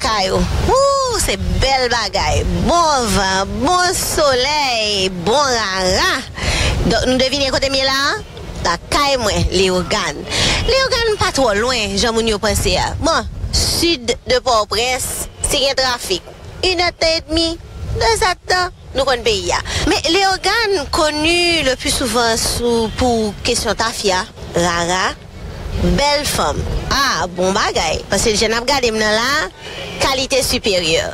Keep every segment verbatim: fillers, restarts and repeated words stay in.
lakay ou. Wou, se bèl bagay. Bon van, bon solèy, bon rara. Donk, nou devine kote m ye la? Lakay mwen, Leyogàn. Leyogàn pa twò lwen, jan moun yo panse a. Bon, sid de Pòtoprens, si gen trafik, inèdtan edmi, dezèdtan, nou konn peyi a. Men Leyogàn koni le pli souvan sou, pou kesyon tafya, rara, bèl fanm. Ah, bon bagay. Paske jan n ap gade m nan la, kalite siperyè.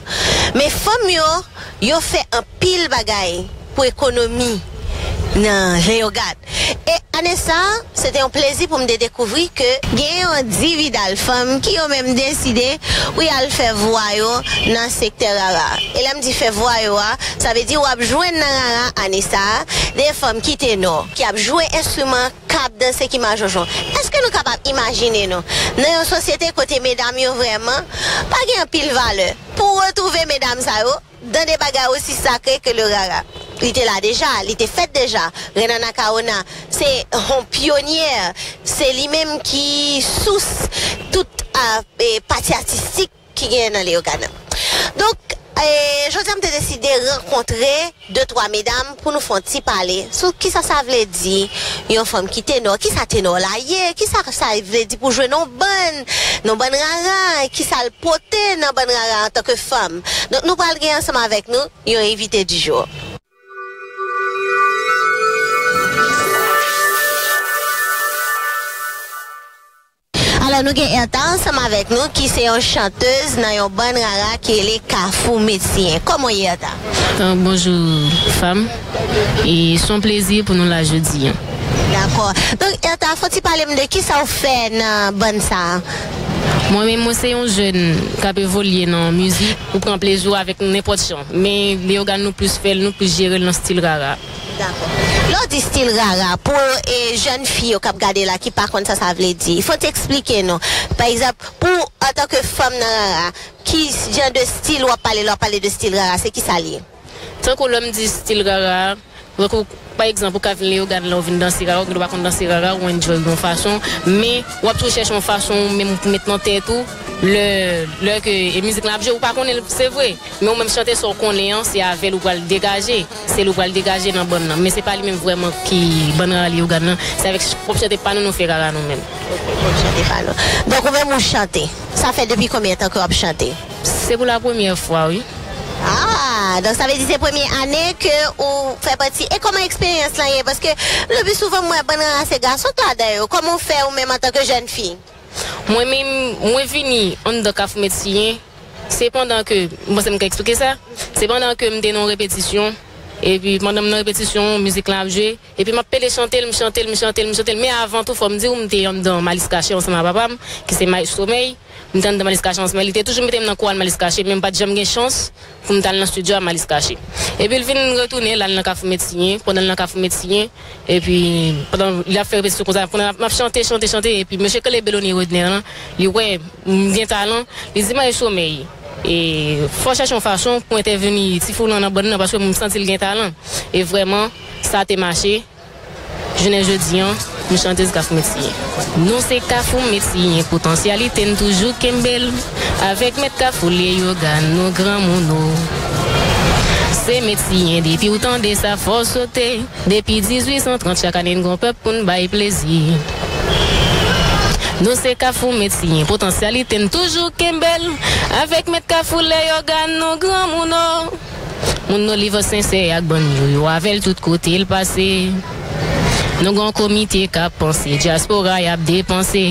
Men fanm yo, yo fè anpil bagay pou ekonomi nan Leyogàn. E ane sa, se te yon plezi pou m te dekouvri ke gen yon dividal fanm ki yo menm deside pou y al fè vwa yo nan sektè rara. E lè m di fè vwa yo a, sa vle di w ap jwenn nan rara ane sa a de fanm ki tenò, ki ap jwe enstriman, k ap danse, ki majonjon. Èske nou kapab imajine nou nan yon sosyete kote medam yo vrèman pa gen anpil valè? Pou w retwouve medam sa yo, dan de bagay osi sakre ke le rara. Li te la deja, li te fèt deja. Rèn Anakawona, se yon pyonyè, se li menm ki sous tout, a, e, pati atistik ki genyen nan Leyogàn nan. Donk, e, jodi a m te deside rankontre de twa medam pou nou fè yon ti pale sou kisa sa vle di yon fanm ki tenò, kisa tenò la ye, kisa sa vle di pou jwe nan yon bann, nan yon bann rara, kisa l pote nan bann rara antanke fanm. Donk, nou pral gen ansanm avèk nou yon envite di jou. Alò, nou gen Ertha ansanm avèk nou, ki se yon chantèz nan yon bann rara ki rele Kafou Medsiyen. Kòman w ye, Ertha? Ah, bonjou, fanm. E se yon plezi pou nou la jodi a. Dakò. Donk, Ertha, fò w ti pale m de kisa w fè nan bann sa a? Mwen menm, mwen se yon jèn k ap evolye nan mizik. Ou pran plezi w avèk nenpòt jan. Men Leyogàn nou plis fè l, nou plis jere l nan stil rara. Dakò. Lè w di stil rara, pou, e, jèn fi yo k ap gade la ki pa konn sa sa vle di, fò w te eksplike nou. Pa egzanp, pou, antanke fanm nan rara, ki jan de stil w ap pale lè w ap pale de stil rara, se kisa l ye? Tankou lè m di stil rara, tankou, pa egzanp, ou ka vin Leyogàn la, ou vin danse rara, ou gen dwa pa konn danse rara, ou enjoy yon fason, men w ap toujou chèche yon fason ou menm pou met nan tèt ou, lè, lè ke, e, mizik lan ap jwe, ou pa konnen l, se vre, men ou menm chante sa w konnen an, se avè l ou pral degaje, se l ou pral degaje nan bann nan, men se pa li menm vrèman ki bann rara Leyogàn nan, se avèk pwòp chante pa nou, nou fè rara nou menm. Ok, pwòp chante pa nou. Donk, ou menm ou chante. Sa fè depi konbyen tan ke w ap chante? Se pou la premyè fwa, wi. Ah, donk sa vle di se premye ane ke ou fè pati. E kòman eksperyans lan ye? Paske le pli souvan m wè bann rara se gason k ladan yo. Kòman w fè ou menm antanke jèn fi? Mwen menm, mwen vini anndan Kafou Medsiyen, se pandan ke, m panse m ka eksplike sa, se pandan ke m te nan yon repetisyon, epi pandan m nan repetisyon, mizik lan ap jwe, epi m ap pede chante l, m chante l, m chante l, m chante l. Men avan tou, fò m di w, m te anndan Malis Kache ansanm ak papa m, ki se Maestro Mey. M te anndan Malis Kache ansanm, li te toujou mete m nan koral Malis Kache, men m pa t janm gen chans pou m t al nan estidyo a Malis Kache. Epi l vin retounen, l al nan Kafou Medsiyen, pandan l nan Kafou Medsiyen, epi pandan l ap fè repetisyon konsa, pandan m ap chante, chante, chante, epi mesye k rele Belony Rodner lan, li wè m gen talan, li di, "Maestro Mey, e, fò w chèche yon fason pou entèveni tifi w lan nan bann nan, paske m santi l gen talan." E vrèman, sa te mache. Jounen jodi an, m chantèz Kafou Medsiyen. Nou se Kafou Medsiyen, potansyalite n toujou kenbe l. Avèk mèt Kafou Leyogàn, nou granmoun o. Se Medsiyen, depi w tande sa, fò w sote. Depi dizuit san trant, chak ane n gon pèp pou n bay plezi. Nou se Kafou Medsiyen, potansyalite n toujou kenbe l. Avèk mèt Kafou Leyogàn, nou granmoun o. Moun Noliva sensè ak bann yo, yo avè l tout kote l pase. Nou gon komite k ap panse, dyaspora y ap depanse.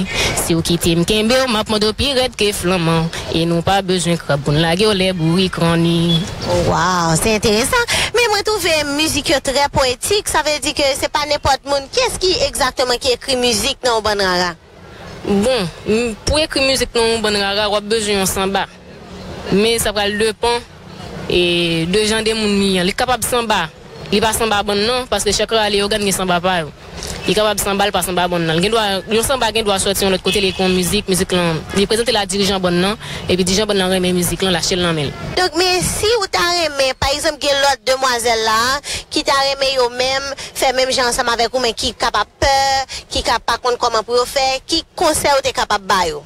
Si w kite m kenbe w, m ap mande w pi rèd ke flanman. E nou pa bezwen krab pou n lage w lè bourik ranni. Waw, se enteresan. Men mwen twouve mizik yo trè powetik, sa vle di ke se pa nenpòt moun. Kiyès ki egzakteman ki ekri mizik nan yon bann rara? Bon, m- pou ekri mizik nan yon bann rara, w ap bezwen yon sanba. Men sa pral depan, e, de jan de moun li ye. Li kapab sanba. Li pa sanba bann nan, paske chak rara Leyogàn gen sanba pa yo. Li kapab sanba, li pa sanba bann nan. Li gen dwa, yon sanba gen dwa sòti yon lòt kote, li ekri yon mizik, mizik lan, li prezante l a dirijan bann nan, epi dirijan bann nan renmen mizik lan, l achte l nan men l. Donk, men si w ta renmen, pa egzanp, gen lòt demwazèl la, ki ta renmen yo menm, fè menm jan ansanm avèk ou, men ki kapab pè, ki ka pa konn kòman pou yo fè, ki konsèy ou te kapab ba yo?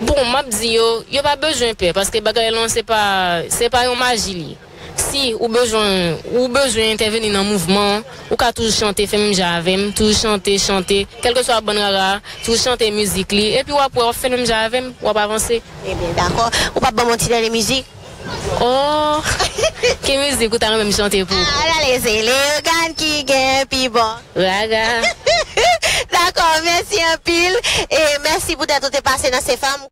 Bon, m ap di yo, yo pa bezwen pè, paske bagay lan se pa, se pa yon maji li ye. Si ou bezwen, ou bezwen entèveni nan mouvman an, ou ka toujou chante, fè menm jan avè m, toujou chante, chante, kèlkeswa bann rara a, toujou chante mizik li, epi w ap wè, w ap fè menm jan avè m, w ap avanse. Ebyen, dakò. Ou p ap ban m yon ti dènye mizik? Oh, ki mizik ou ta renmen m chante pou ou? Ah, ale, se Leogane ki gen pi bon. Rara. Dakò, mèsi anpil. E mèsi poutèt ou te pase nan Se Fanm.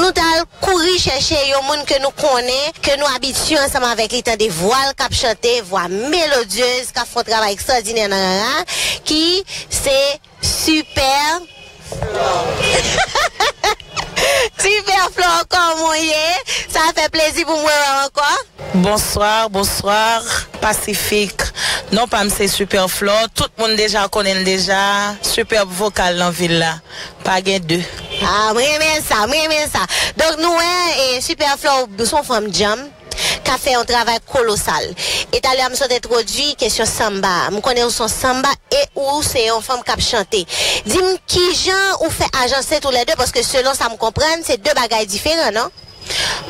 Nou t al kouri chèche yon moun ke nou konnen, ke nou abitye ansanm avèk li tande vwa l k ap chante, vwa melodyez, k ap fè yon travay ekstwòdinè nan rara, ki se Super. Super Flore, kòman w ye? Sa fè plezi pou m wè w ankò. Bonsoir, bonsoir, Pasifik. Non pa m se Super Flore. Tout moun deja konnen l deja. Sipèb vokal nan vil la. Pa gen de. Ah, mwen renmen sa, mwen renmen sa. Donk, nou wè, e, Super Flore, ou se yon fanm djanm, k ap fè yon travay kolosal. E talè a, m sot entwodui kesyon sanba a. M konnen ou se yon sanba e ou se yon fanm k ap chante. Di m, kijan ou fè ajanse toulède? Paske selon sa m konprann, se de bagay diferan, non?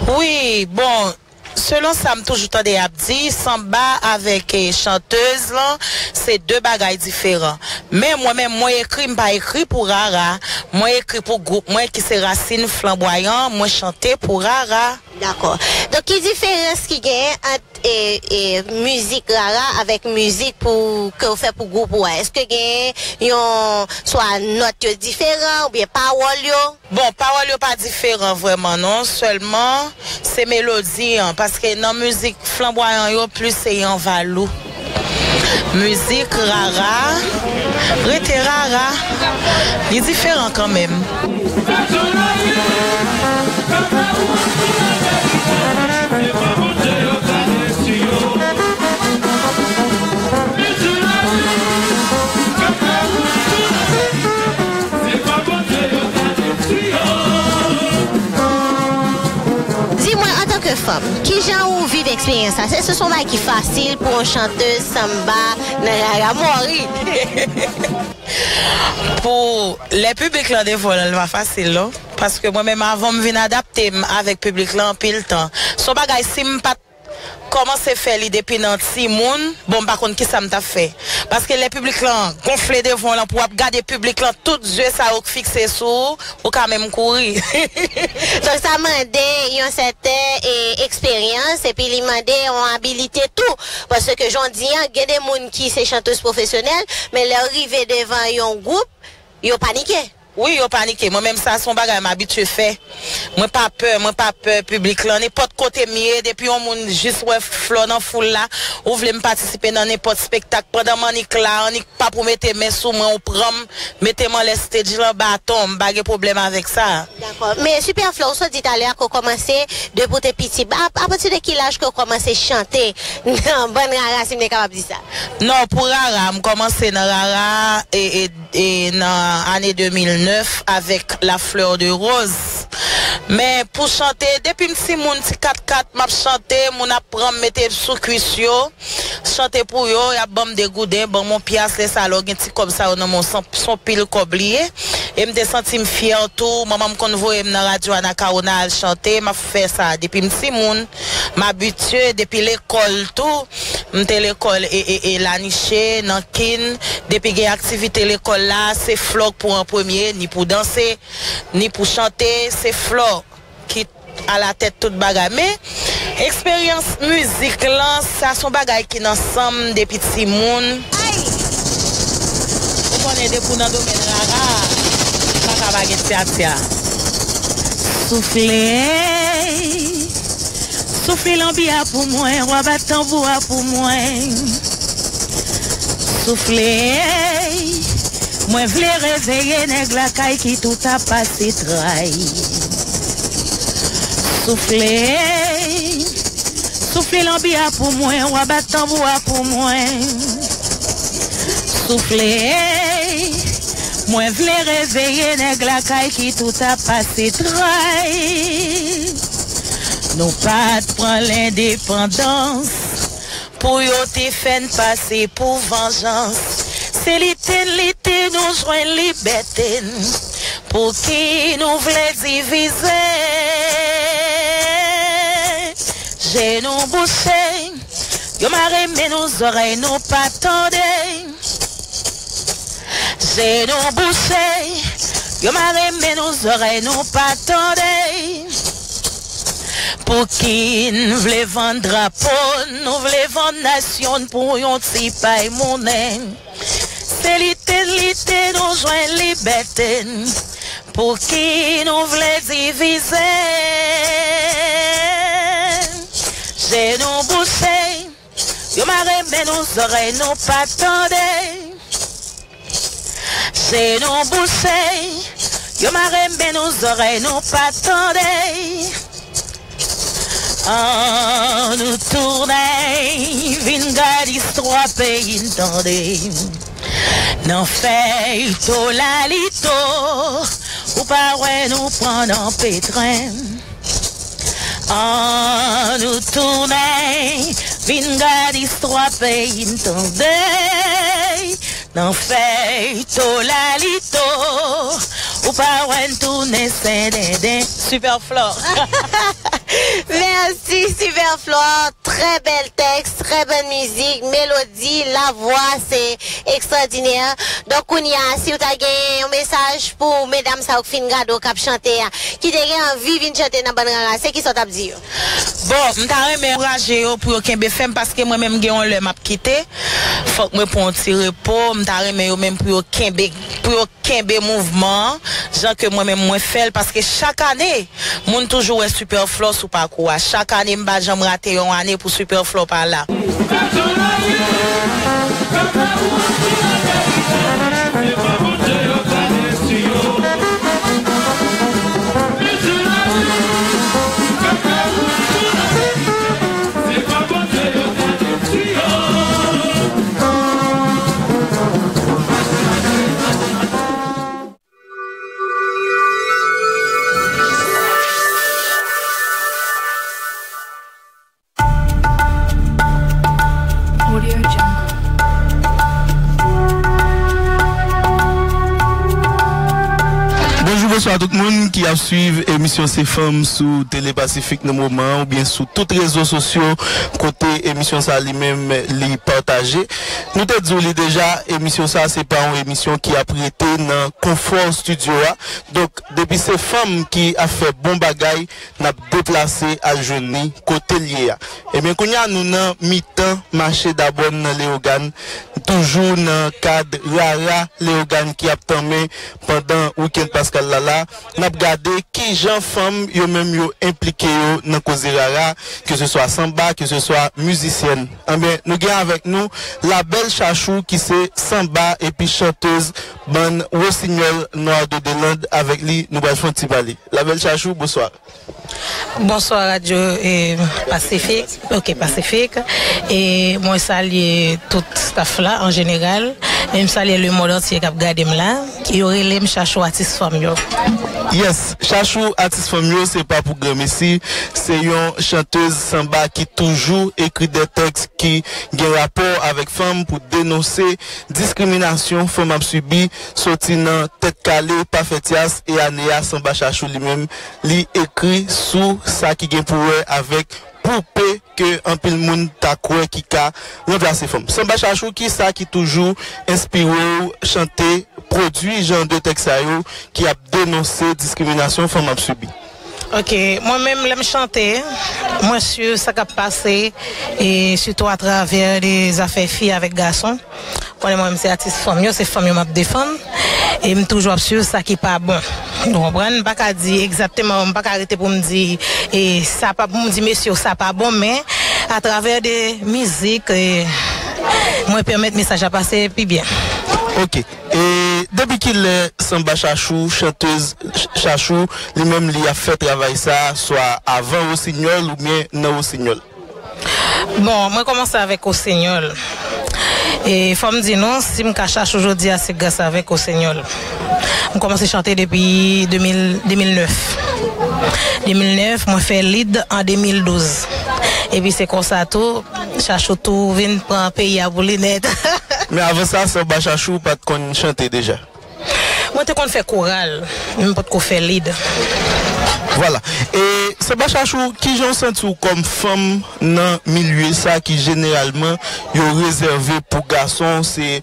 Wi, bon, selon sa m toujou tande y ap di, sanba avèk, eh, chantèz lan, se de bagay diferan. Men mwen menm, mwen ekri, m pa ekri pou rara. Mwen ekri pou gwoup mwen ki se Rasin Flanbwayan, mwen chante pou rara. Dakò. Donk, ki diferans ki genyen ant, eh, eh, mizik rara avèk mizik pou, ke w fè pou gwoup ou a? Èske genyen yon, swa nòt yo diferan oubyen pawòl yo? Bon, pawòl yo pa diferan vrèman non, sèlman se melodi an, paske nan mizik flanbwayan yo plis se yon valou. Mizik rara rete rara, li diferan kanmenm. Di mwen, antanke fanm, kijan ou viv eksperyans sa? Èske se yon bagay ki fasil pou yon chantèz sanba nan rara? Mori. Pou lè piblik lan devan w la, li pa fasil non. Paske mwen menm, avan m vin adapte m avèk piblik lan anpil tan. Se yon bagay, si m pa t kòmanse fè li depi nan timoun, bon, m pa konn kisa m t ap fè. Paske lè piblik lan gonfle devan w lan, pou w ap gade piblik lan, tout zye sa yo k fikse sou ou, ou ka menm kouri. Donk, sa mande yon sèten, e, eksperyans, epi li mande yon abilite tou. Paske jodi a, gen de moun ki se chantèz pwofesyonèl, men lè yo rive devan yon gwoup, yo panike. Wi, yo panike. Mwen menm, sa se yon bagay m abitye fè. Mwen pa pè, mwen pa pè piblik lan. Nenpòt kote m ye, depi yon moun jis wè Flore nan foul la, ou vle m patisipe nan nenpòt spektak, pandan m annik la, annik pa pou mete men sou mwen, ou pran m, mete m anlè stage lan, baton, m pa gen pwoblèm avèk sa. Dakò. Men Super Flore, ou sot di talè a ke w kòmanse depi w te piti. A, apati de ki laj ke w kòmanse chante nan bann rara, si m te kapab di sa? Non, pou rara, m kòmanse nan rara, e, e, e nan ane de mil nèf avèk La Fleur de Rose. Men pou chante, depi m timoun, ti kat kat, m ap chante, moun ap pran m, mete m sou kwis yo, chante pou yo, y ap ban m de gouden, ban m yon pyas, lè sa lè w gen ti kòb sa yo nan men w, se yon pil kòb li ye. E m te santi m fyè tou, manman m konn voye m nan radyo Anacaona al chante, m ap fè sa depi m timoun. M abitye depi lekòl tou. M te lekòl e, e, e Laniche, nan Kin. Depi gen aktivite lekòl la, se Flore k pou an premye, ni pou danse, ni pou chante, se Flore ki alatèt tout bagay. Men, eksperyans mizik lan, sa se yon bagay ki nan san m depi timoun. Ou konnen depi w nan domèn rara, pa ka pa gen tya tya. Soufle, soufle lanbi a pou mwen, w a bat tanbou a pou mwen. Soufle, mwen vle reveye nèg lakay ki tout ap pase tray. Soufle, soufle lanbi a pou mwen, w a bat tanbou a pou mwen. Soufle, mwen vle reveye nèg lakay ki tout ap pase tray. Nou pa t pran lendepandans pou yo te fè n pase pou vanjans. Se lite n lite nou jwenn libète n. Pouki nou vle divize? Je nou bouche, yo mare men nou, zòrèy nou pa tande. Je nou bouche, yo mare men nou, zòrèy nou pa tande. Pouki n vle vann drapo n, nou vle vann nasyon n pou yon ti pay monnen? Se lite n lite nou jwenn libète n. Pouki nou vle divize? Je nou bouche, yo mare men nou, zòrèy nou pa tande. Je nou bouche, yo mare men nou, zòrèy nou pa tande. An nou tounen, vin gad istwa peyi n tande. Nan fèy to lalito, ou pa wè nou pran nan petren. An nou tounen, vin gad istwa peyi n tande. Nan fèy to lalito, ou pa wè n tounen sendenden. Super Flore. Mèsi Super Flore. Très bel texte, très belle musique, mélodie, la voix, c'est extraordinaire. Donk kounye a, si w ta gen yon mesaj pou medam sa yo k fin gade w k ap chante a, ki te gen anvi vin chante nan bann rara, se kisa w t ap di yo? Bon, m ta renmen ankouraje yo pou yo kenbe fèm, paske mwen menm gen yon lè m ap kite. Fòk mwen pran yon ti repo. M ta renmen yo menm pou yo kenbe, pou yo kenbe mouvman an, jan ke mwen menm mwen fè l, paske chak ane, moun toujou wè Super Flore sou pakou a. Chak ane, m pa janm rate yon ane pou Super Flore pa la. Bonjou, bonswa tout moun ki ap swiv emisyon Se Fanm sou Tele Pasifik nan moman an oubyen sou tout rezo sosyo kote emisyon sa li menm li pataje. Nou te di w li deja, emisyon sa se pa yon emisyon ki ap rete nan konfò estidyo a. Donk, depi se fanm ki ap fè bon bagay, n ap deplase al jwenn li kote l ye a. Ebyen, kounye a nou nan mitan mache Dabòn nan Leyogàn, toujou nan kad rara Leyogàn ki ap tanmen pandan wikenn paskal la la. N ap gade kijan fanm yo menm yo enplike yo nan koze rara, ke se swa sanba, ke se swa mizisyèn. Ebyen, nou gen avèk nou Labèl Chachou ki se sanba epi chantèz bann Wosinyòl Noir de Delande. Avèk li, nou pral fè yon ti pale. Labèl Chachou, bonswa. Bonswa Radyo Pasifik, oke Pasifik, e mwen salye tout staff la an jeneral, e m salye lemonn antye k ap gade m la, yo rele m Chachou Atis Fanm yo. Yes, Chachou Atis Fanm yo se pa pou granmesi, se yon chantèz sanba ki toujou ekri de tèks ki gen rapò avèk fanm pou denonse diskriminasyon fanm ap sibi soti nan Tèt Kale, Pa Fè Tyas e ane a. Sanba Chachou li menm li ekri sou sa ki gen pou wè avèk poupe ke anpil moun ta kwè ki ka ranplase fanm. Sanba Chachou, kisa ki toujou enspire w chante, pwodui jan de tèks sa yo ki ap denonse diskriminasyon fanm ap sibi? Ok, mwen menm lè m chante, mwen swiv sa k ap pase, e sitou atravè de zafè fi avèk gason. Konnen mwen menm se atis fanm yo, se fanm yo m ap defann. E m toujou ap swiv sa ki pa bon. Ou konprann? M pa ka di egzakteman, m pa ka rete pou m di e sa pa pou m di mesye sa pa bon, men atravè de mizik, e, mwen pèmèt mesaj la pase pi byen. Ok. E depi kilè Sanba Chachou, chantèz Chachou, li menm li ap fè travay sa, swa avan Wosinyòl oubyen nan Wosinyòl? Bon, mwen kòmanse avèk Wosinyòl. E fò m di nou, si m ka Chachou jodi a, se gras avèk Wosinyòl. M kòmanse chante depi de mil, de mil nèf. De mil nèf, mwen fè lead an de mil douz. Epi se konsa tou, Chachou tou vin pran peyi a pou li nèt. Men avan sa, Sanba Chachou pa t konn chante deja? Mwen te konn fè koral, men m potko fè lead. Vwala. E Sanba Chachou, kijan w santi w kòm fanm nan milye sa ki jeneralman yo rezève pou gason? Se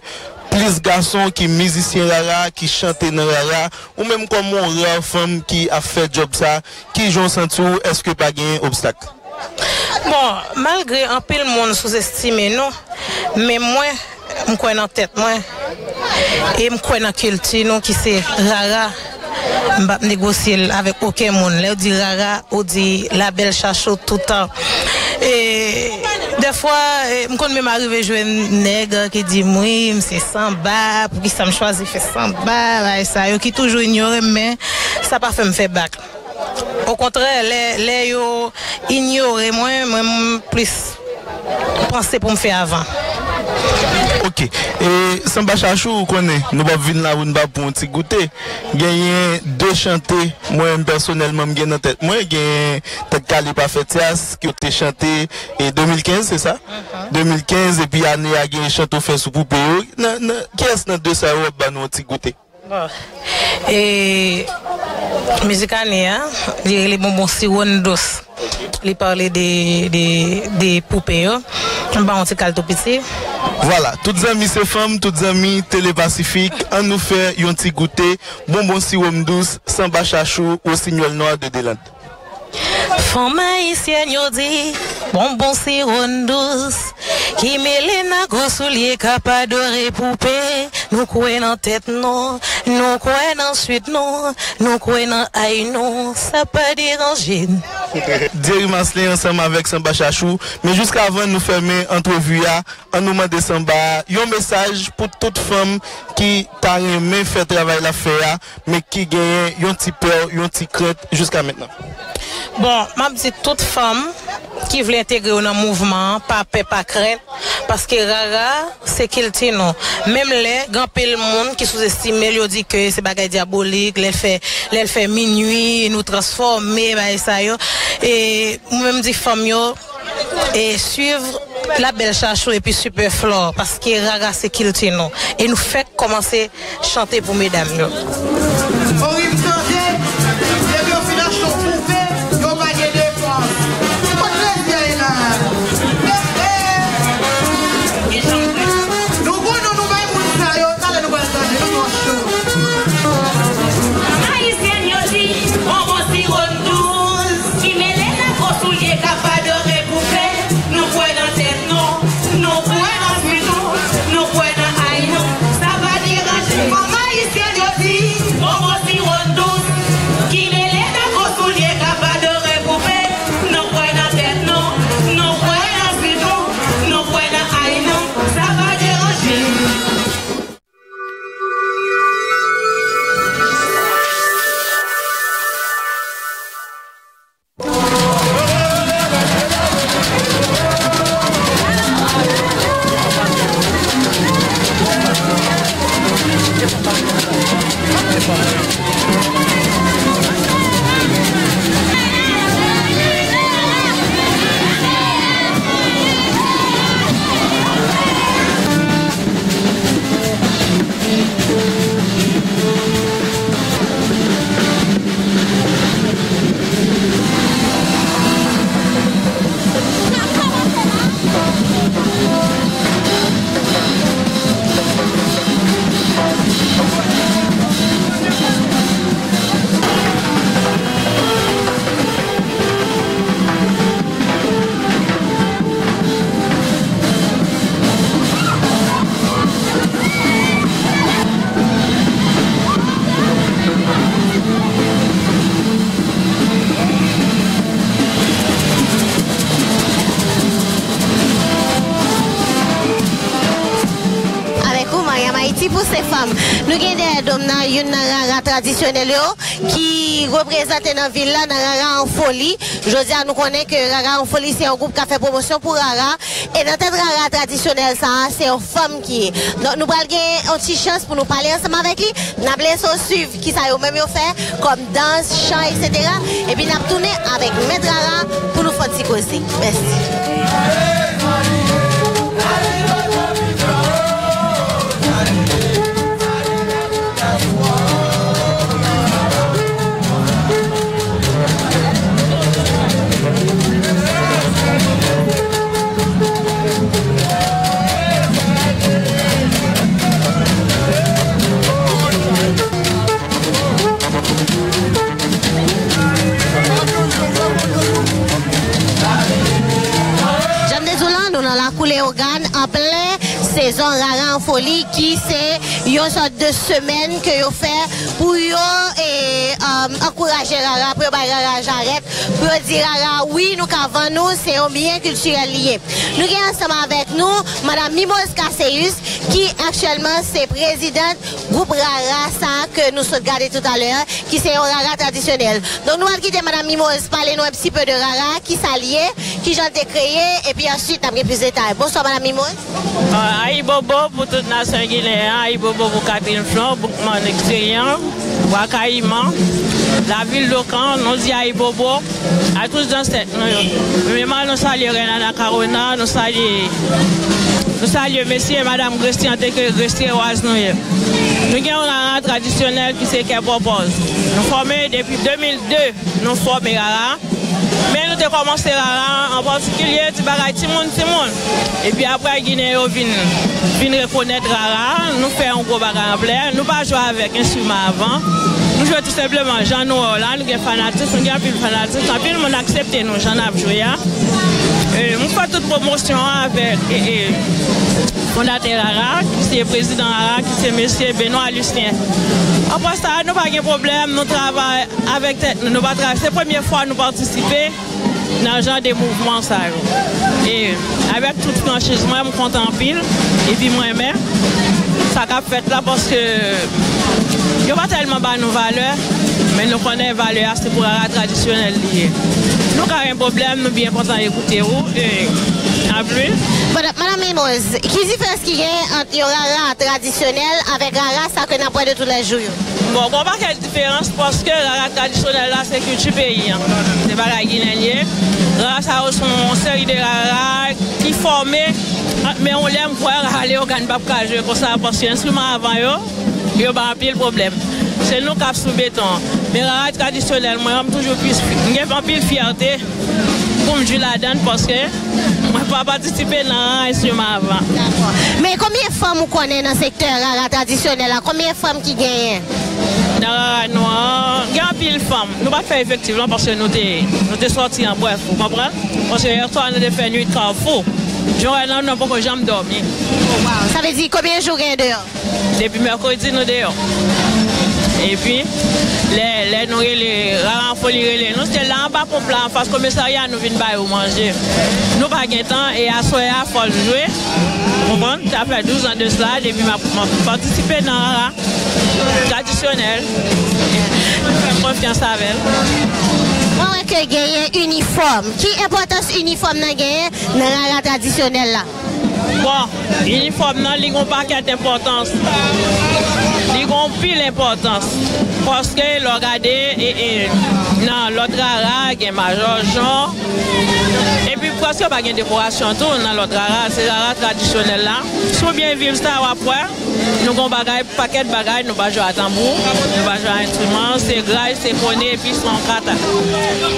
plis gason ki mizisyen rara, ki chante nan rara. Ou menm kòm yon rare fanm ki ap fè djòb sa, kijan w santi w? Èske pa gen obstak? Bon, malgre anpil moun souzestime nou, men mwen, m kwè nan tèt mwen. E m kwè nan kilti nou ki se rara. M p ap negosye l avèk okenn moun. Lè yo di rara, ou di la belle Chachou toutan. E dèfwa, e, m konn menm arive jwenn nèg ki di m, "Wi, m se sanba, poukisa m chwazi fè sanba?" Bagay sa yo ki toujou inyore m, men sa pa fè m fè bak. Okontrè, lè, lè yo inyore mwen, mwen m plis panse pou m fè avan. Ok. E Sanba Chachou, ou konnen, nou p ap vin la pou n pa pran yon ti goute. Genyen de chante, mwen menm pèsonèlman, m gen nan tèt mwen, genyen Tèt Kale pa fè tyas, ke w te chante, e de mil kenz, se sa? De mil kenz, epi ane a, genyen chante w fè sou poupe yo. Nan, nan, kiyès nan de sa yo w ap ban nou yon ti goute? Bon. E mizik ane a, li rele Bonbon Siwòn Dous. Li pale de, de, de poupe yo. M ba yon ti kal tou piti. Vwala, tout zanmi se fanm, tout zanmi Tele Pasifik, ann nou fè yon ti goute Bonbon Siwòn Dous, Sanba Chachou, Wosinyòl Nwa de Deland. Fanm ayisyèn yo di, bonbon siwòn dous, ki mele nan gwo soulye k ap adore poupe. Nou kwè nan tèt nou, nou kwè nan swit nou, nou kwè nan ay nou, sa pa deranje n. Jerry Marcelin ansanm avèk Sanba Chachou, men jiskavan nou fèmen antrevi a, ann nou mande Sanba a yon mesaj pou tout fanm ki ta renmen fè travay l ap fè a, men ki genyen yon ti pè, yon ti krent jiska mentnan. Bon, m ap di tout fanm ki vle entegre yo nan mouvman an, pa pè, pa krent, paske rara se kilti nou. Menm lè gen anpil moun ki souzestime l, yo di ke se bagay dyabolik, lè l fè, lè l fè minui, nou transfòme, bagay sa yo. E mwen menm di fanm yo, e swiv La Belle Chachou epi Super Flore, paske rara se kilti nou. E nou fèk kòmanse chante pou medam yo. Orib tande, depi yo fin achte yon poupe, yo pa gen depans. Kot lezye ye la? He, he. Nou konnen nou bay moun sa yo, talè nou pral tande, nou twò cho. Ayisyèn yo di, bonbon siwòn dous, ki mele nan gwo soulye k ap adore poupe. Nou kwè nan tèt nou, nou kwè nan swit nou, nou kwè nan ay nou, sa pa deranje. Fanm ayisyèn yo di, bonbon siwòn dous, ki mele nan gwo soulye k ap adore poupe. Nou kwè nan tèt nou, nou kwè nan swit nou, nou kwè nan ay nou, sa pa deranje. Avèk ou, Mariam Haïti pou se fanm. Nou gen dèyè do m nan youn nan rara tradisyonèl yo ki reprezante nan vil la, nan rara an foli. Jodi a, nou konnen ke rara an foli se yon gwoup k ap fè pwomosyon pou rara. E nan tèt rara tradisyonèl sa a, se yon fanm ki ye. Donk, nou pral gen yon ti chans pou nou pale ansanm avèk li. N ap lese w swiv kisa yo menm yo fè kòm dans, chan, etsetera. Epi n ap tounen avèk mèt rara pou nou fè yon ti koze. Mèsi. Leyogàn an plen sezon Rara an Foli, ki se yon sòt de semèn ke yo fè pou yo e, um, ankouraje Rara, pou yo bay Rara jarèt, pou yo di Rara, wi, nou ka vann ou, se yon byen kiltirèl li ye. Nou gen ansanm avèk nou Madanm Mimoz Caceus, ki aktyèlman se prezidant gwoup Rara sa a ke nou sot gade toutalè a, ki se yon Rara tradisyonèl. Donk, nou pral kite Madanm Mimoz pale nou un petit peu de Rara, ki sa l ye, ki jan l te kreye, epi answit, n ap gen plis detay. Bonswa, Madanm Mimoz. Ah, ayibobo pou tout nasyon ginen an, ayibobo pou Catherine Flon, Boukman Ekselyan, Bwa Kayiman, lavil Lokan, nou di ayibobo a tout zansèt nou yo. Premyèman, nou salye Rèn Anakarona, nou salye, nou salye mesye e madanm Gresti, antanke Gresti Ewaz nou ye. Nou gen yon Rara tradisyonèl ki se Kè Pòpòz. Nou fòme depi de mil de, nou fòme Rara. Men nou te kòmanse Rara an patikilye ti bagay timoun, timoun. Epi apre, Ginen yo vin, vin rekonèt Rara. Nou fè yon gwo bagay anplè. Nou pa jwe avèk enstriman avan. Nou jwe tou senpleman jan nou wè w la. Nou gen fanatis, nou gen anpil fanatis. Anpil moun aksepte nou jan n ap jwe a. E, mwen fè tout pwomosyon an avèk, e, e, fondatè Rara, ki se prezidan Rara, ki se mesye Benoît Lucien. Apre sa, nou pa gen pwoblèm, nou travay avèk tèt nou, nou pa travay. Se premye fwa nou patisipe nan jan de mouvman sa yo. E avèk tout franchiz mwen, m kontan anpil. Epi mwen renmen sa k ap fèt la, paske yo pa tèlman ba nou valè, men nou konnen valè a se pou Rara tradisyonèl li ye. Nou ka gen pwoblèm, nou byen kontan ekoute ou. E anplis, Madanm Mimoz, ki diferans ki gen ant yon Rara tradisyonèl avèk Rara sa ke n ap wè de toulèjou yo? Bon, gon pakèt diferans, paske Rara tradisyonèl la se kilti peyi an. Se bagay ginen l ye. Rara sa yo se yon seri de Rara ki fòme, men yon lè m kwè Rara Leyogàn p ap ka jwe konsa, paske enstriman avan yo, yo bay anpil pwoblèm. Se nou k ap sou beton an. Men Rara tradisyonèl mwen an, m toujou plis, m gen anpil fyète pou m jwe ladan l, paske mwen pa patisipe nan enstriman avan. Dakò. Men konbyen fanm ou konnen nan sektè Rara tradisyonèl la? Konbyen fanm ki genyen? Nan Rara nou an, gen anpil fanm. Nou pa t fè efektif lan paske nou te, nou te sòti an brèf, ou konprann? Paske yè swa nou te fè nuit Kafou. Jan w wè la, nou poko janm dòmi. Oh, wow. Sa vle di konbyen jou gen deyò? Depi mèkredi nou deyò. Epi, lè, lè nou rele, Rara an Foli rele nou, se la anba ponp la, anfas komisarya, nou vin ba yo manje. Nou pa gen tan, e aswè a, fò l jwe. Ou konprann? Sa fè douz an de sila, depi m ap, m ap patisipe nan Rara tradisyonèl. Fè m konfyans avè l. Mwen wè ke genyen inifòm. Ki enpòtans inifòm nan genyen nan Rara tradisyonèl la? Bon, inifòm nan, li gon pakèt enpòtans. Li gon pil enpòtans. Paske lè w gade, e, e, nan lòt Rara, gen majòjon. Epi prèske pa gen dekorasyon tou nan lòt Rara. Se Rara tradisyonèl la. Si w byen viv sa, w ap wè. Nou gon bagay, pakèt bagay, nou pa jwe a tanbou, nou pa jwe a enstriman, se gray, se kone, epi se yon kata.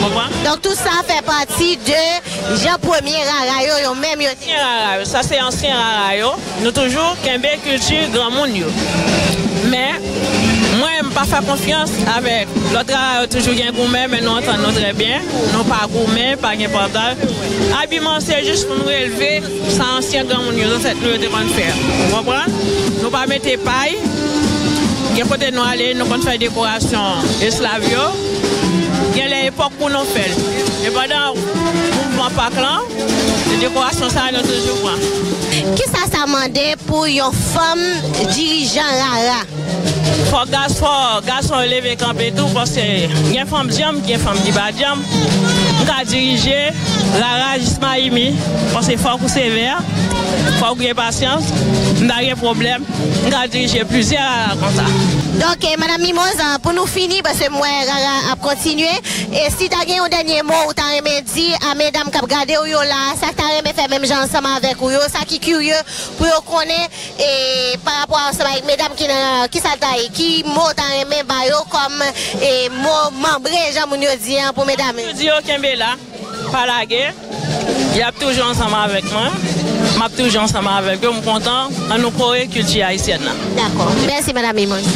Konprann? Donk, tout sa fè pati de jan premye Rara yo, yo menm yo te. Premye Rara yo, sa se ansyen Rara yo. Nou toujou kenbe kilti granmoun yo. Men, mwen, m pa fè konfyans avèk lòt Rara yo, toujou gen goumen, men nou antann nou trè byen. Nou pa goumen, pa gen pataj. Abiman, se jis pou nou relve sa ansyen granmoun yo, zansèt nou yo te konn fè. Ou konprann? Nou pa mete pay. Gen kote nou ale, nou konn fè dekorasyon esklav yo. Gen lè epòk pou nou fè l. E pandan mouvman Pak lan, se dekorasyon sa a nou toujou pran. Kisa sa mande pou yon fanm dirijan Rara? Fò gas-, fò gason yo leve kanpe tou, paske gen fanm djanm, gen fanm ki pa djanm. M ka dirije Rara jis Mayimi, paske fòk ou sevè, fòk ou gen pasyans, m pa gen pwoblèm, m ka dirije plizyè Rara konsa. Donk, eh, Madanm Mimoz, pou nou fini, paske m wè Rara ap kontinye, e si ta gen yon dènye mo ou ta renmen di a medam k ap gade w yo la, sa k ta renmen fè menm jan ansanm avèk ou yo, sa ki kirye pou yo konnen, e pa rapò ansanm avèk medam ki nan, ki sa l ta ye, ki mo w ta renmen ba yo kòm, e mo manbre, jan moun yo di an, pou medam yo? Di yo kenbe la, pa lage, y ap toujou ansanm avèk mwen, m ap toujou ansanm avèk yo, m kontan, ann nou kore kilti ayisyèn nan. Dakò. Mèsi, Madanm Mimoz.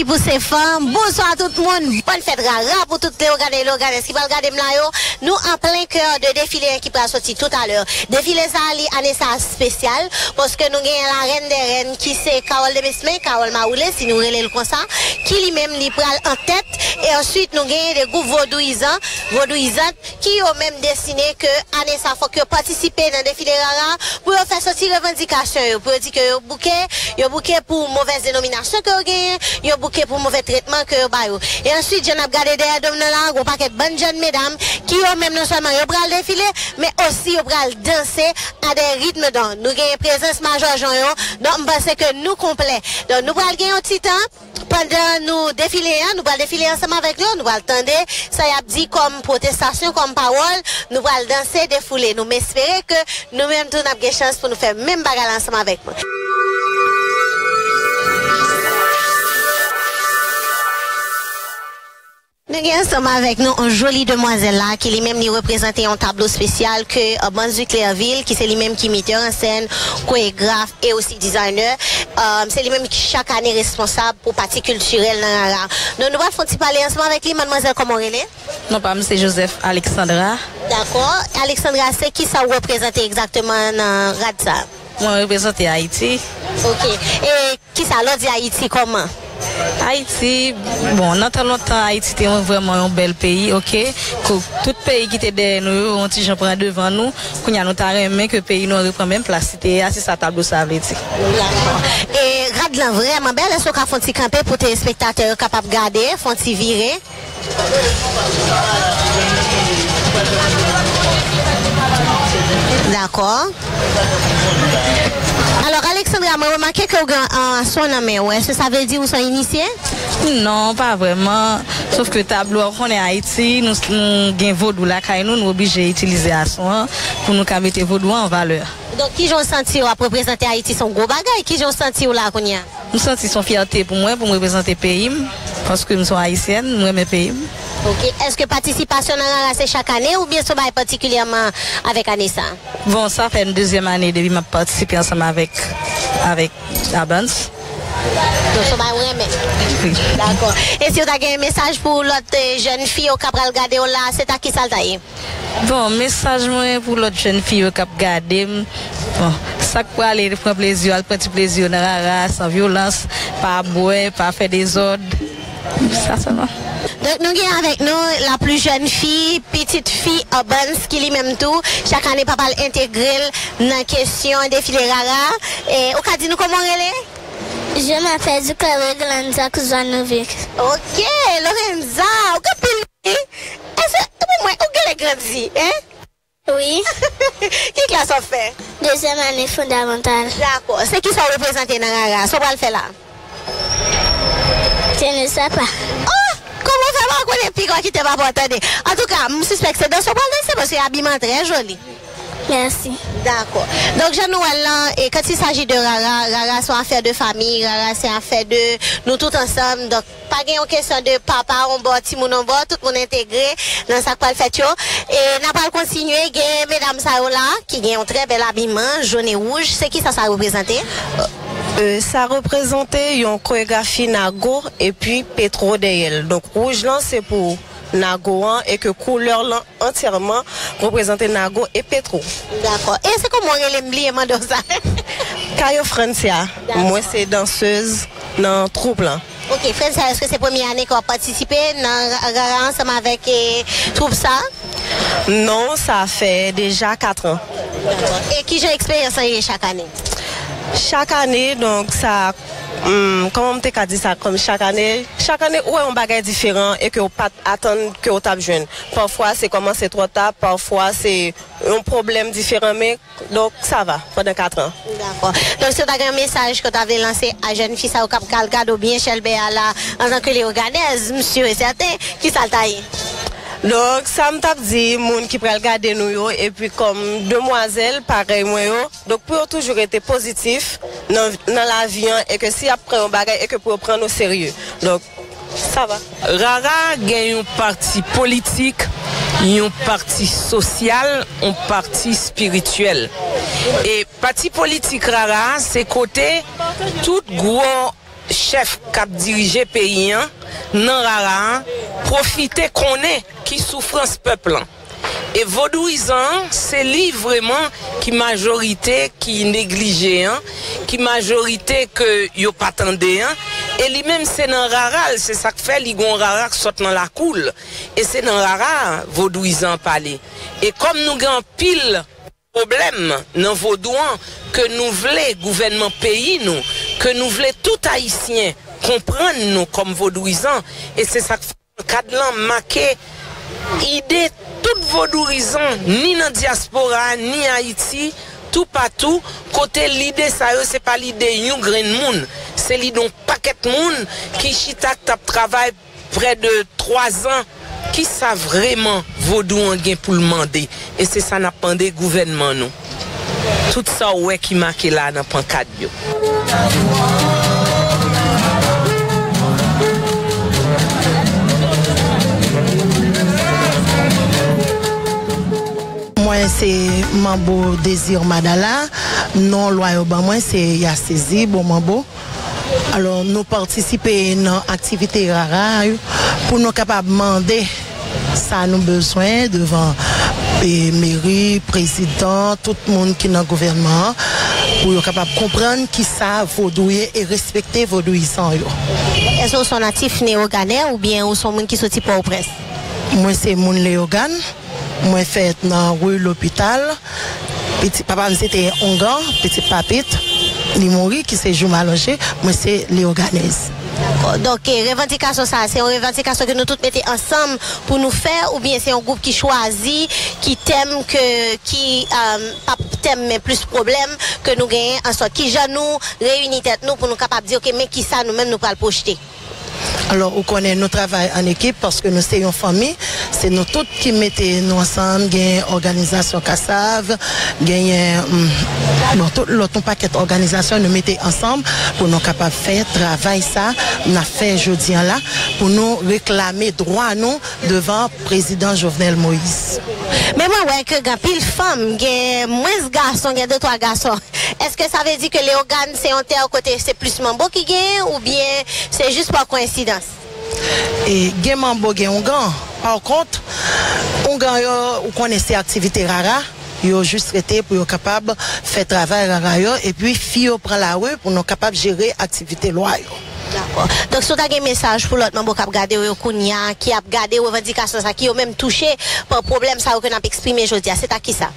Pou se fanm, bonswa tout moun, bòn fèt rara pou tout Leyogàn e Leyogànèz ki pral gade m la yo. Nou an plen kè de defile ki pral soti toutalè. Defile sa a li ane sa a espesyal, paske nou genyen la reine des reines ki se Carole Demesmin, Carole Mawoule, si nou rele l konsa, ki li menm li pral an tèt. E answit, nou genyen de gwoup vodouyizan, vodouyizant, ki yo menm deside ke ane sa fòk yo patisipe nan defile rara pou yo fè soti revandikasyon yo, pou yo di ke yo bouke, yo bouke pou movèz denominasyon ke yo genyen, yo bouke pou movè tretman ke yo ba yo. E answit, jan n ap gade dèyè do m nan la, gon pakèt bann jèn medam ki yo menm non sèlman yo pral defile, men osi yo pral danse a dè ritm dan. Nou genyen prezans majò jan yo, donk m panse ke nou konplè. Donk nou pral gen yon ti tan. Pandan nou defile an, nou pral defile ansanm avèk yo, nou pral tande sa y ap di kòm pwotestasyon, kòm pawòl, nou pral danse, defoule nou. M espere ke nou menm tou n ap gen chans pou nou fè menm bagay la ansanm avèk mwen. Nou gen ansanm avèk nou yon joli demwazèl la ki li menm li reprezante yon tablo espesyal ke Urbanz Duclairville, ki se li menm ki metè an sèn, koregraf e osi dizayner. Um, se li menm ki chak ane responsab pou pati kiltirèl nan Rara. Donk nou pral fè yon ti pale ansanm avèk li. Madmwazèl, kòman w rele? Non pa m se Joseph Alexandra. Dakò. Alexandra, se kisa w reprezante egzakteman nan rad sa a? Mwen reprezante Ayiti. Ok. E kisa lè w di Ayiti kòman? Ayiti, bon, nan tan lontan, Ayiti te yon, vrèman yon bèl peyi, ok? Kou-, tout peyi ki te dèyè nou yo, yon ti jan pran devan nou. Kounye a, nou ta renmen ke peyi nou an repran menm plas li te ye a, se sa tablo sa a vle di. Dakò. E rad lan vrèman bèl, èske w ka fè yon ti kanpe pou telespektatè yo kapab gade, fè yon ti vire? Dakò. Alò, Alexandra, mwen remake ke w gen, ah, ason nan men w. Èske sa vle di ou se yon inisye? Non, pa vrèman. Sof ke tablo a, ou konnen Ayiti, nou, nou gen vodou lakay nou, nou oblije itilize ason an pou nou ka mete vodou an an valè. Donk, kijan w santi w ap reprezante Ayiti? Se yon gwo bagay. Kijan w santi w la kounye a? M santi se yon fyète pou mwen, pou m reprezante peyi m, paske m se yon Ayisyèn, m renmen peyi m. Ok. Èske patisipasyon nan Rara se chak ane oubyen se yon bagay patikilyèman avèk ane sa a? Bon, sa fè dezyèm ane depi m ap patisipe ansanm avèk, avèk Urbanz. Donk, se yon bagay ou renmen? Wi. Dakò. E si w ta gen mesaj pou lòt, eh, jèn fi yo k ap pral gade w la, se ta kisa l ta ye? Bon, mesaj mwen pou lòt jèn fi yo k ap gade m, bon, sa k prale pran plezi yo, al pran ti plezi yo nan Rara, san vyolans, pa bwè, pa fè dezòd. Sa sèlman. Donk, nou gen avèk nou la pli jèn fi, pitit fi Urbanz, ki li menm tou, chak ane papa l entegre l nan kesyon defile Rara. E, ou ka di nou kòman w rele? Je m'appelle Zuclaire Glanza Kuzmanovic. Ok, Lorenza, ou gen pil wi. Èske, epi mwen, ou genlè grandi, en? Wi. Ki klas w ap fè? Dezyèm ane fondamantal. Dakò. Se kisa w reprezante nan Rara? Sa w pral fè la? Je ne sais pas. Oh! Kòman w fè pa konnen piga w kite papa w tande? Antouka, m sispèk se danse w pral danse paske abiman an trè joli. Mèsi. Dakò. Donk, jan nou wè l lan, e quand il s'agit de Rara, Rara se yon afè de fanmi, Rara se afè de nou tout ansanm. Donk, pa gen yon kesyon de papa yon bò, timoun yon bò, tout moun entegre nan sa k pral fèt yo. E n a pral kontinye, gen medam sa yo la, ki gen yon trè bèl abiman, jòn e wouj. Se kisa sa reprezante? Euh, sa reprezante yon koregrafi Nago epi Petro dèyè l. Donk, wouj lan se pou Nago an e ke koulè lan antyèman reprezante Nago e Petro. Dakò. E se kòman w rele, m bliye mande w sa? Kayo Francia. Dakò. Mwen se dansez nan twoup lan. Ok, Francia, èske se premye ane ke w ap patisipe nan Ra-, Rara ansanm avèk, eh, twoup sa? Non, sa fè deja kat an. Dakò. E kijan eksperyans lan ye chak ane? Chak ane, donk, sa, hmm, kòman m te ka di sa, kòm chak ane, chak ane, ou wè yon bagay diferan e ke w pa t atann ke w t ap jwenn. Pafwa, se kòmanse twò ta, pafwa, se yon pwoblèm diferan, men, donk, sa va, pandan kat an. Dakò. Donk, si w ta gen yon mesaj ke w ta vle lanse a jèn fi sa yo k ap kal gade w byen chèlbè a la, antanke Leyogànèz, m si e sèten, kisa l ta ye? Donk, sa m t ap di moun ki pral gade nou yo, epi kòm demwazèl parèy mwen yo, donk pou yo toujou rete pozitif nan, nan lavi an, e ke si y ap pran yon bagay, e ke pou yo pran nou serye. Donk, sa va. Rara gen yon pati politik, yon pati sosyal, yon pati espirityèl. E pati politik Rara a, se kote tout gwo chèf k ap dirije peyi an nan rara a pwofite konnen ki soufrans pèp lan. E vodouyizan an, se li vrèman ki majorite ki neglije an, ki majorite ke yo pa tande an, e li menm se nan rara l, se sa k fè li gon rara k sot nan lakou l, e se nan rara a vodouyizan an pale. E kòm nou gen anpil pwoblèm nan vodou an, ke nou vle gouvènman peyi nou, ke nou vle tout Ayisyen konprann nou kòm vodouyizan, e se sa k fè pankad lan make ide tout vodouyizan, ni nan dyaspora a, ni Ayiti, toupatou, kote lide sa yo, se pa lide yon grenn moun, se lide yon pakèt moun ki chita k t ap travay prè de twa zan. Kisa vrèman vodou an gen pou l mande? E se sa n ap mande gouvènman nou. Tout sa w wè ki make la nan pankad yo. Mwen se Manbo Désir Madala, non lwa yo ban mwen se Yasezi Bon Manbo. Alò, nou patisipe nan aktivite rara yo pou nou kapab mande sa nou bezwen devan e, meri, prezidan, tout moun ki nan gouvènman an, pou yo kapab konprann kisa vodou ye e respekte vodouyizan yo. Èske w se yon natif Leyogàn oubyen ou se yon moun ki soti Pòtoprens? Mwen se moun Leyogàn. Mwen fèt nan ri Lopital. Pitit papa m se te Ongan, pitit Papit. Li mouri, ki se Jou Malanje. Mwen se Leyoganèz. Donk, revandikasyon sa a, se yon revandikasyon ke nou tout mete ansanm pou nou fè, oubyen se yon gwoup ki chwazi, ki tèm ke, ki, p ap tèm, men plis pwoblèm ke nou genyen an sòt. Kijan nou reyini tèt nou pou nou kapab di, oke, men kisa nou menm nou pral pwojte? Alò, ou konnen nou travay an ekip paske nou se yon fanmi. Se nou tout ki mete nou ansanm. Genyen òganizasyon Kasav, genyen bon, tout lòt yon pakèt òganizasyon nou mete ansanm pou nou kapab fè travay sa n ap fè jodi a la pou nou reklame dwa nou devan Prezidan Jovenel Moïse. Men mwen wè ke gen anpil fanm, gen mwens gason, gen de twa gason. Èske sa vle di ke Leyogàn se yon tè kote se plis manbo ki genyen oubyen se jis pa koyensidans? E gen manbo, gen oungan. Pa kont, oungan yo, ou konnen se aktivite rara, yo jis rete pou yo kapab fè travay rara yo, epi fi yo pran lari pou nou kapab jere aktivite lwa yo. Dakò. Donk, si w ta gen mesaj pou lòt manbo k ap gade w yo kounye a, ki ap gade revandikasyon sa, ki yo menm touche pa pwoblèm sa yo ke n ap eksprime jodi a, se ta kisa?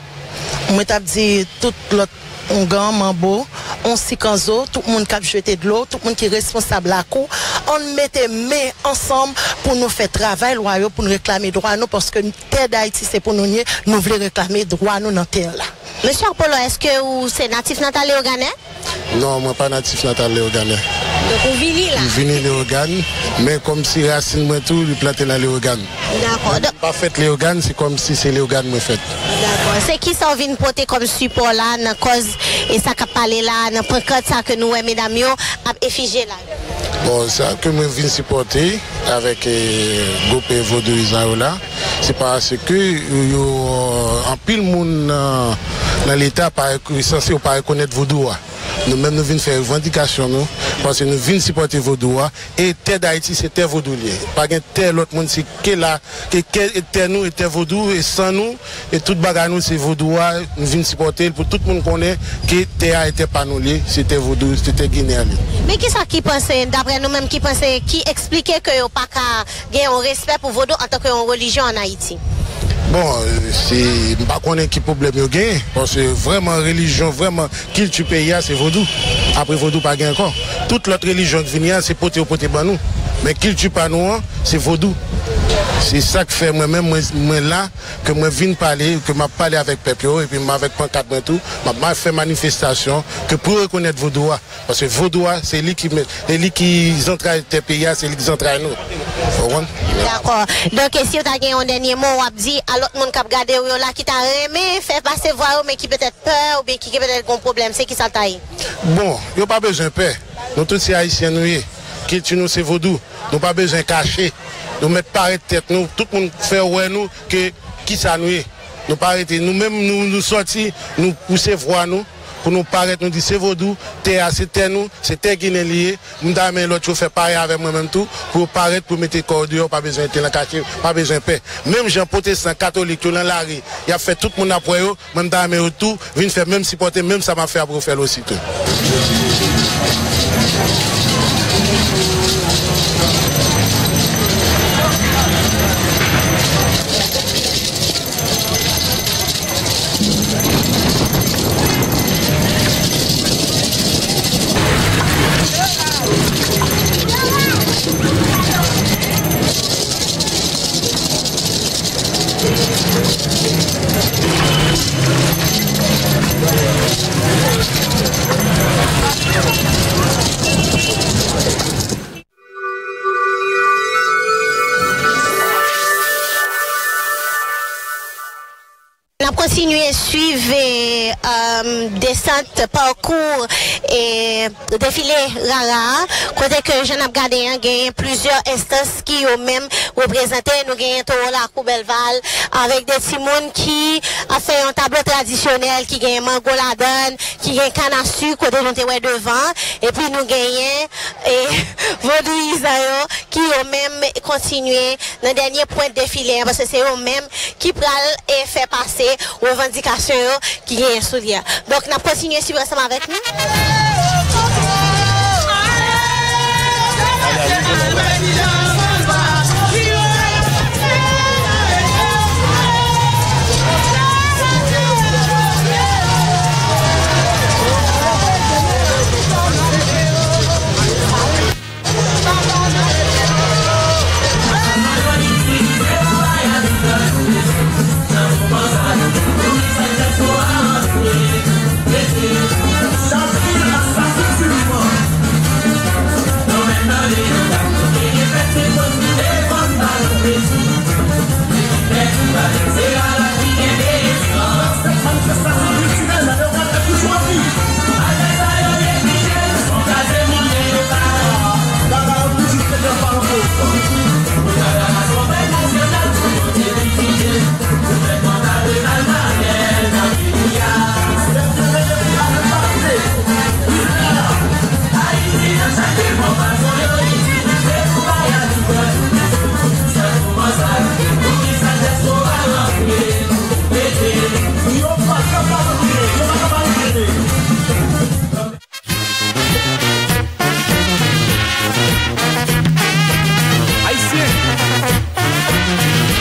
Mwen t ap di tout lòt oungan, manbo, on sikanzo, tout moun k ap jete dlo, tout moun ki responsab lakou, ann mete men ansanm pou nou fè travay lwa yo, pou n reklame dwa nou, paske tè Dayiti se pou nou l ye, nou vle reklame dwa nou nan tè la. Mesye Apollo, èske ou se natif natal Leyogàn? Non, mwen pa natif natal Leyogàn. Donk ou vini la? M vini Leyogàn, men kòm se rasin mwen tou, li plante nan Leyogàn. Dakò. Donk, pa fèt Leyogàn, se kòmsi se Leyogàn mwen fèt. Dakò. Se kisa w vin pote kòm sipò la nan kòz e sa k ap pale la, nan pankart sa ke nou wè medam yo ap efije la yo? Bon, sa ke mwen vin sipòte avèk e, gwoup e, vodouyizan yo la, se paske yo, anpil moun nan, nan Leta pa, sanse yo pa rekonèt vodou a. Nou menm nou vin fè revandikasyon nou, paske nou vin sipòte vodou a, e tè Dayiti se tè vodou l ye. Pa gen tè lòt moun, se ke la, ke, ke tè nou, e tè vodou, e san nou, e tout bagay nou se vodou a, nou vin sipòte l pou tout moun konnen ke tè a e tè pa nou l ye, se tè vodou, se tè Ginen an l ye. Men kisa ki panse, daprè nou menm, ki panse, ki eksplike ke yo pa ka gen yon respè pou vodou antanke yon relijyon ann Ayiti? Bon, se, m pa konnen ki pwoblèm yo genyen, paske vrèman relijyon, vrèman kilti peyi a se vodou. Apre vodou pa gen ankò. Tout lòt relijyon k vini a se pote yo pote ban nou. Men kilti pa nou an se vodou. Se sa k fè mwen menm mwen, mwen la, ke mwen vin pale, ke m ap pale avèk pèp yo, epi m avèk pankat mwen tou, m ap fè manifestasyon ke pou yo rekonèt vodou a. Paske vodou a, se li ki, se li ki zantray tè peyi a, se li ki zantray nou. Ou konprann? Dakò. Donk, si w ta gen yon dènye mo w ap di a lòt moun k ap gade w yo la, ki ta renmen fè pase vwa yo, men ki petèt pè, oubyen ki, ki petèt gen yon pwoblèm, se kisa l ta ye? Bon, yo pa bezwen pè. Nou tout se ayisyen nou ye. Kilti nou se vodou. Nou pa bezwen kache. Nou mèt parèt tèt nou. Tout moun fè wè nou ke kisa nou ye. Nou pa rete. Nou menm, nou, nou sòti, nou pouse vwa nou. pou nou parèt, nou di se vodou, tè a se tè nou, se tè Ginen li ye. M ta renmen lòt yo fè parèy avè mwen menm tou, pou yo parèt, pou yo mete kò yo deyò, pa bezwen rete nan katye, pa bezwen pè. Menm jan pwotestan, katolik yo nan lari, y ap fè tout moun ap wè yo, mwen m ta renmen yo tou vin fè menm, sipòte menm sa m ap fè a pou yo fè l osi tou. N ap kontinye swiv, e, desant pakou, e, defile rara a, kote ke jan n ap gade an, genyen plizyè enstans ki yo menm reprezante. Nou genyen Towo Lakou Bèlval avèk de timoun ki ap fè yon tablo tradisyonèl ki genyen mango ladan l, ki gen kann a sik kote nou te wè devan, epi nou genyen, e, vodouyizan yo ki yo menm kontinye nan dènye pwent defile a, paske se yo menm ki pral, e, fè pase revandikasyon yo ki genyen sou li a. Donk, n ap kontinye swiv ansanm avèk nou. Ayisyen,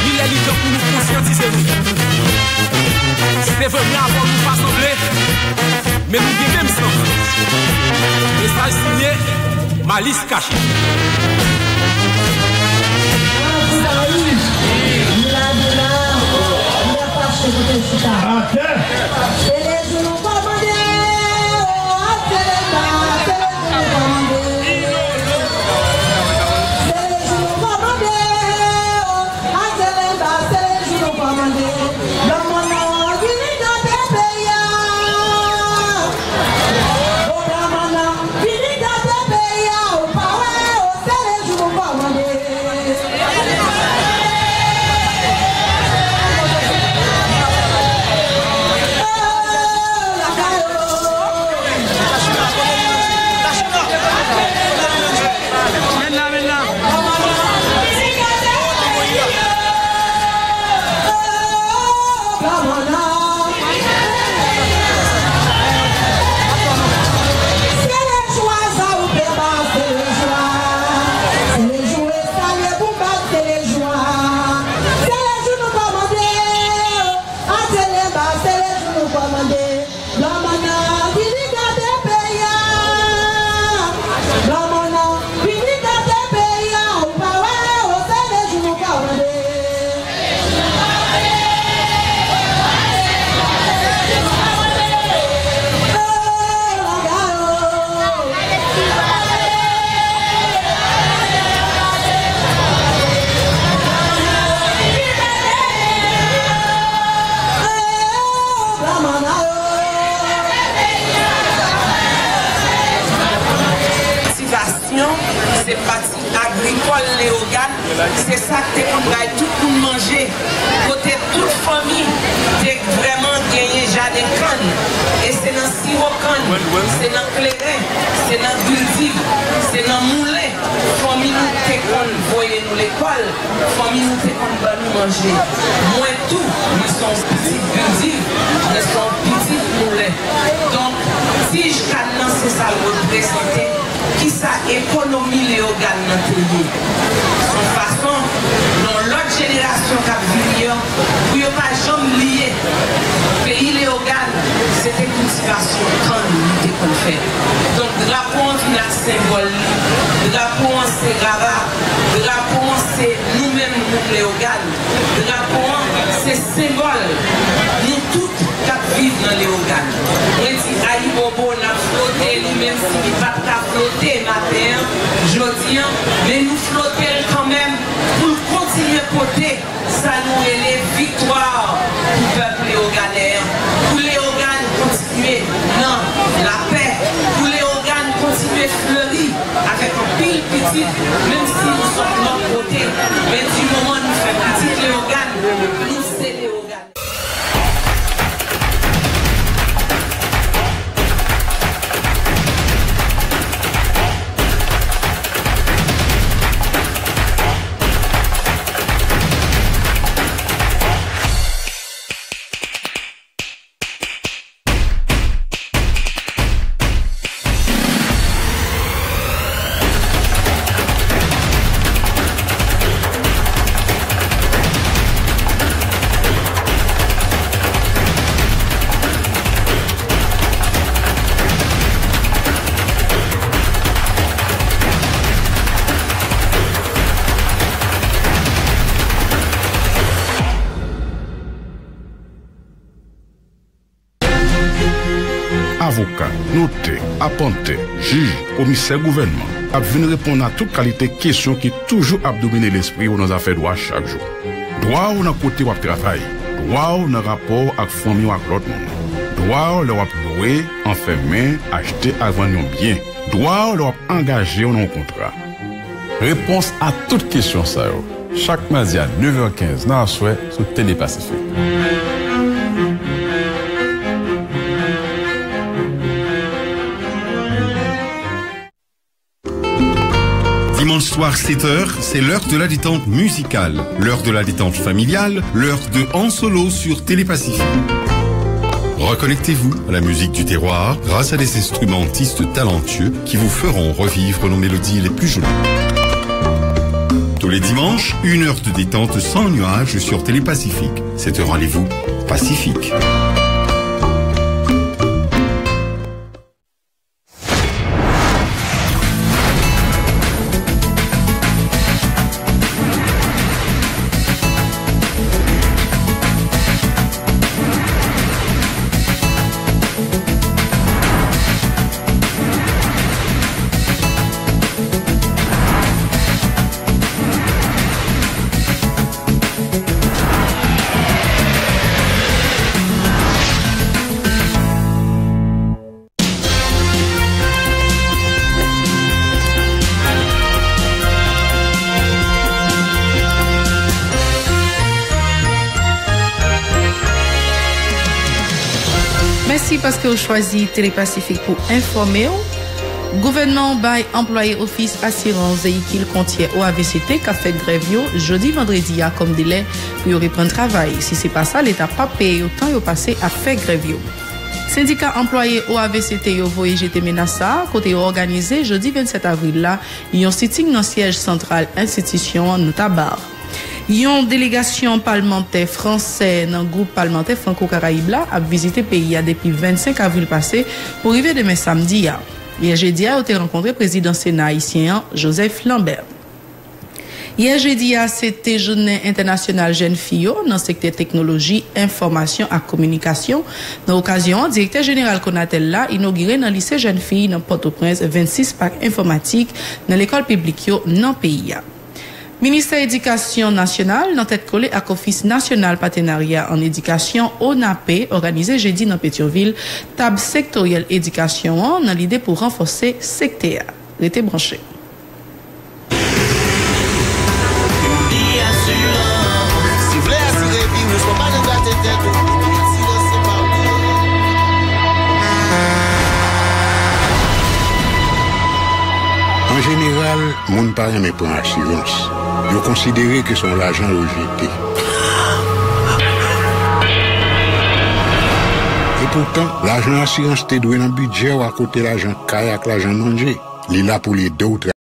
li lè li tan pou nou konsyantize nou. Se vre, m la avè w, nou pa sanble, men nou gen menm san. Mesaj sinye Malis Kache. Atè! Atelenba, se le jou nou kòmande. Granmoun nan, vini gade peyi a. O granmoun nan, vini gade peyi a. Ou pa wè, o, se le jou nou kòmande. O, lakay, o. Men la, men la. Granmoun nan, vini gade peyi a. Granmoun nan, vini gade peyi a. Ou pa wè, o, se le jou nou kòmande. O, laga yo. Granmoun nan, o. Sivasyon, se pati agrikòl Leyogàn, se sa k te konn bay tout moun manje, kote tout fanmi te vrèman genyen jaden kann, e se nan siwo Se nan kleren, se nan bildiv, se nan moulen fanmi nou te konn voye nou lekòl, fanmi nou te konn ban nou manje. Mwen tou, mwen se yon pitit bildiv, mwen se yon pitit moulen. Donk, tij kann nan se sa l reprezante. Kisa ekonomi Leyogàn nan te ye? Se yon fason nan lòt jenerasyon k ap vini an, pou yo pa janm bliye peyi Leyogàn, se te kiltivasyon kann li te konn fè. Donk, drapo an vin ak senbòl li. Drapo an se Rava. Drapo an se nou menm, moun Leyogàn. Drapo an se senbòl nou tout k ap viv nan Leyogàn. Mwen di Ayibobo, n ap flote li, menm si li pa t ka flote maten an, jodi an, men nou flote l kanmenm pou l kontinye pote sa nou rele viktwa pou pèp leyoganè an, pou Leyogàn kontinye nan lapè, pou Leyogàn kontinye fleri avèk anpil pitit, menm si nou sot lòt kote, men di moman nou fè pitit Leyogàn, nou se Leyogàn. Avoka, notè, apantè, jij, komisè gouvènman ap vin reponn a tout kalite kesyon ki toujou ap domine lespri w nan zafè dwa chak jou. Dwa w nan kote w ap travay. Dwa w nan rapò w ak fanmi w ak lòt moun. Dwa w lè w ap lwe, anfèmen, achte ak vann yon byen. Dwa w lè w ap angaje w nan yon kontra. Repons a tout kesyon sa yo, chak madi a nèf è kenz nan aswè sou Tele Pasifik. Dimanche soir, sept heures, c'est l'heure de la détente musicale, l'heure de la détente familiale, l'heure de En Solo sur Télé Pacifique. Reconnectez-vous à la musique du terroir grâce à des instrumentistes talentueux qui vous feront revivre nos mélodies les plus jolies. Tous les dimanches, une heure de détente sans nuage sur Télé Pacifique. C'est un rendez-vous pacifique. Mèsi paske w chwazi Tele Pasifik pou enfòme w. Gouvènman an bay anplwaye Ofis Asirans Veyikil Kontyè, O A V C T, k ap fè grèv yo jodi vandredi a kòm delè pou yo reprann travay. Si se pa sa, Leta p ap peye yo tan yo pase ap fè grèv yo. Sendika anplwaye O A V C T yo voye jete menas sa a, kote yo òganize jodi vennsèt avril la yon siting nan syèj santral enstitisyon an, Notaba. Yon delegasyon palmantè fransè nan gwoup palmantè Franko Karayib la ap vizite peyi a depi vennsenk avril pase pou rive demen samdi a. Yè jedi a, yo te rankontre prezidan Sena ayisyen an, Joseph Lambert. Yè jedi a, se te jounen entènasyonal jèn fi yo nan sektè teknoloji, enfòmasyon ak kominikasyon. Nan okazyon an, direktè jeneral Konatel la inogire nan lise jèn fi nan Pòtoprens vennsis pak enfòmatik nan lekòl piblik yo nan peyi a. Ministè Edikasyon Nasyonal, nan tèt kole ak Ofis Nasyonal Patenarya an Edikasyon, O N A P, òganize jedi nan Petyonvil tab sektoryèl edikasyon an nan lide pou ranfòse sektè a. Rete branche. Asirans. Si w vle asire vi w, fò w pa nan gate tèt ou. Asirans se pa w. Moun pa renmen pran asirans. Yo konsidere ke se yon lajan yo jete. Epoutan, lajan asirans te dwe nan bidjè w akote lajan kay ak lajan manje. Li la pou l ede w